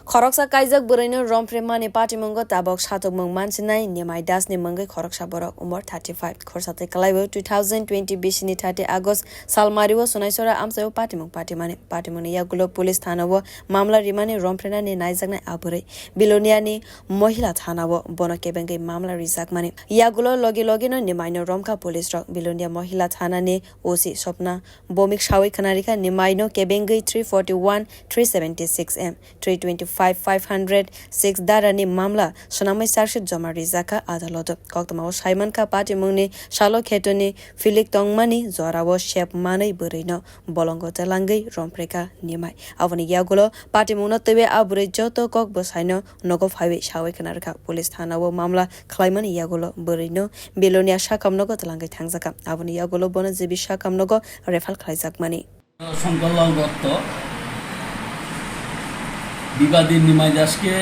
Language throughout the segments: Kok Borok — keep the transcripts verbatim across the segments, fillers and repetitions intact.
Khoroksa kaijak bwrwino romphre mani patimungo tabok satokmung mansinai Nimai Das ni mungwi khoroksa borok umor thirty five khorsa tei kwlaibo two thousand twenty bisini thirty August salmario Sunaisora amchaio patimung patimani. Patimungni yagulo police thanao mamla rimani romphrena ni naijaknai a bwrwi. Biloniani Mohila thanao bono kebengwi mamla rijakmani. Yagulo logi logino Nimaino romkha police rok. Bilonia Mohila thanani O C Sopna Bomik sawi khwnarikha Nimaino kebengwi three forty one, three seventy six M, three twenty five, five hundred six darani mamla swnamwi charge sheet joma rijakha adaloto. Koktwmao saimankha patimungni salo khetoni philik tongmani jorao sep manwi bwrwino bolongo twlangwi romphrekha Nimai. Aboni yagulo patimungno twiwi a bwrwi joto kok bwsaino nogo phaiwi sawi khwnarikha. Police thanao mamla khlaimani yagulo bwrwino Bilonia sakamnogo twlangwi thangjakha. Aboni yagulo bono G B sakamnogo refer khlaijakmani. Shankarlal দত্ত বিবাদী নিমাই দাসকে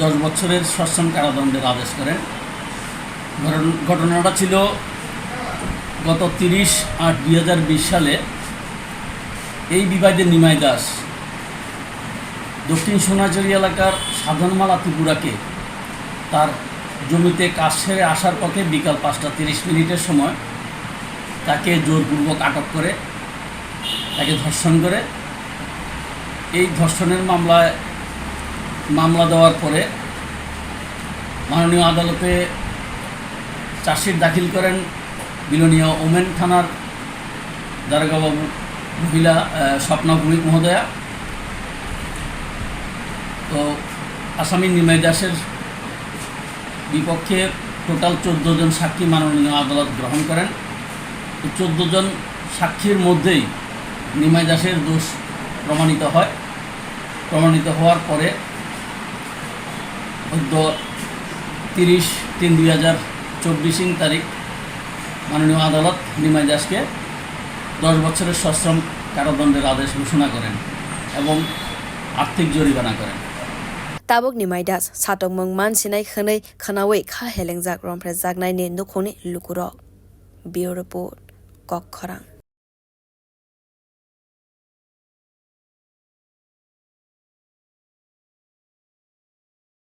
দশ বছরের সশ্রম কারাদণ্ডের আদেশ করেন। ঘটন-, ঘটনাটা ছিল গত তিরিশ আট দুই হাজার বিশ সালে। এই বিবাদী নিমাই দাস দক্ষিণ সোনাঝুরি এলাকার সাধনমালা ত্রিপুরাকে তার জমিতে কাজ সেরে আসার পথে বিকাল পাঁচটা তিরিশ মিনিটের সময় তাকে জোরপূর্বক আটক করে, তাকে ধর্ষণ করে। এই ধর্ষণের মামলায়, মামলা দেওয়ার পরে মাননীয় আদালতে চার্জশিট দাখিল করেন বিলোনিয়া ওমেন থানার দারোগাবাবু মহিলা, আহ, স্বপ্না ভৌমিক মহোদয়া। তো আসামি নিমাই দাসের বিপক্ষে টোটাল চোদ্দ জন সাক্ষী মাননীয় আদালত গ্রহণ করেন। এই চোদ্দ জন সাক্ষীর মধ্যেই নিমাই দাসের দোষ প্রমাণিত হয়। প্রমাণিত হওয়ার পরে অদ্য তিরিশ তিন দুই হাজার চব্বিশ ইং তারিখ মাননীয় আদালত নিমাই দাসকে দশ বছরের সশ্রম কারাদণ্ডের আদেশ ঘোষণা করেন এবং আর্থিক জরিমানা করেন। Tabuk Nimai Das satokmung mansinai hwnwi khwnawi kha helengjak romphraijaknaini nukhungni lukurok. Bureau Report, Kokkhorang.